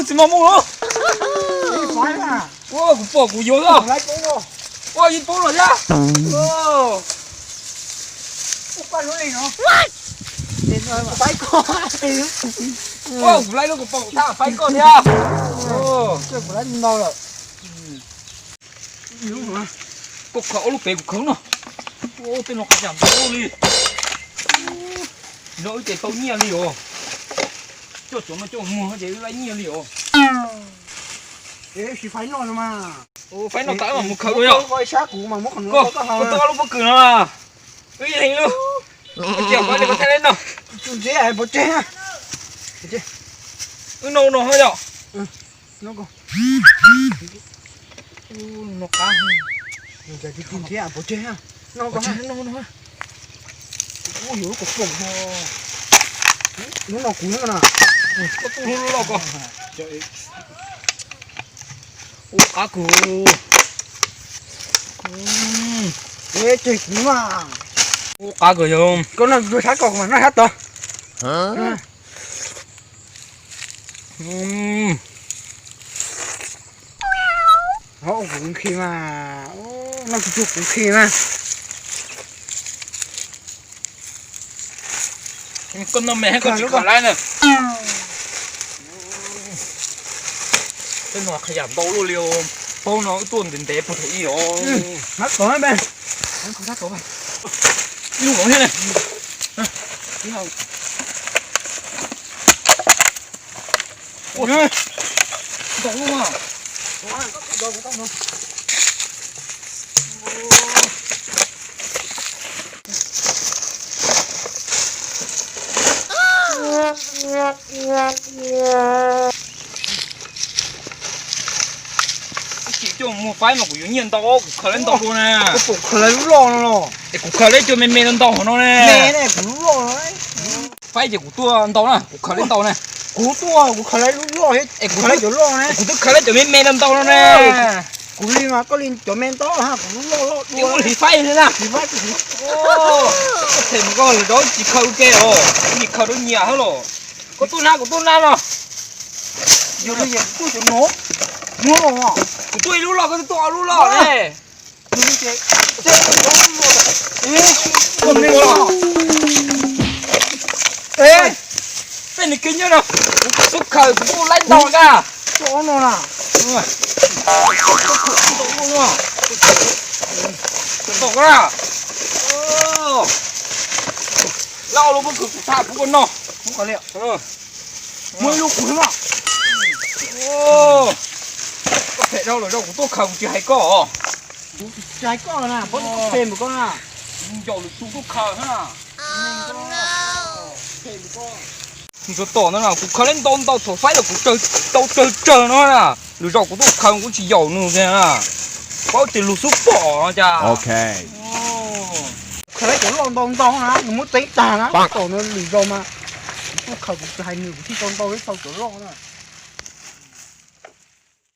Tsis muaj mus los. Ua kuv pom kuv yuav los. Ua yeej poob los thiab. Ua kuv laib lub kuv pom kuv thab faib koj thiab. Koj khaws ob lub pem kuv khaws no. Tej no qhov yam ntau li. No wb ces tau nyiaj li os. Coj cov no coj muag ces wb laib nyiaj li os. Faib no tas mas mus khaws yom. Koj tuaj ob lub pob kws no. Wb ib leeg lub. Cia koj cia koj thiaj li no. Wb no no ho yom. No qab. Ub, yuav lub kom pom ho. Lub no kuv na. Koj tu lub loj ko. Ub qab kawg. Ub qab kawg yog. Koj no tus sab ko mas noj sab tod. Kuv khi mas, noj tsuag tsuag kuv khi mas. Koj noj me koj tsis khaws laib na. Tej no qhov yam ntau luaj li, paub no wb tuaj ntev ntev puag thaum ub os. Ib lub no thiab ne. Ntau lub. Tsis coj mus faib mas kuv yuav nyiaj ntau, kuv khaws lawv ntau dua na. Kuv khaws lawv lub loj no los. Es kuv khaws lawv cov me me ntau ntau hov no ne. Kuv lub loj. Faib ces kuv tuaj ntau na, kuv khaws lawv ntau na. Kuv tuaj kuv khaws lawv lub loj thiab, es kuv khaws lawv cov loj na. Kuv twb khaws lawv cov me me ntau ntau no ne. Kuv li mas koj li cov me ntau ha, kuv lub loj loj dua. Hliv faib li na. Hliv faib. Koj them mus koj lawv tsis khaws ua ke os, tsis khaws rau nyias hab los. Koj tuaj na, kuv tuaj na los. Yog li kuv tuaj cov no. Kuv tuaj ib lub loj, koj twb tuaj ob lub loj ne. Tej nws kiv nyob no, kuv xub khaws kuv kuj laib ntau na. Ntau na. Laj lub pob kws kuv tham kuv koj noj. Muaj ib lub kuv no. Koj phem dhau lawm, kuv tuaj khaws kuv tsis hais koj. Kuv tsis hais koj na, pov koj phem npaum koj na. Yaum lwm tus tuaj khaws na. Nws tsuas tom ntawd na, kuv khaws lawv ntau ntau thaum faib los kuv tau tsawg tsawg no na. Lwm zaus kuv tuaj khaws kuv tsis yaum nws tiag na. Paub tias luag xub pom no cas. Khaws lawv cov loj ntau ntau na, nws muab txeeb tag na, tom no lwm zaus mas kuv tuaj khaws kuv tsis hais nws, kuv thiaj tau ntau thiab tau cov loj na.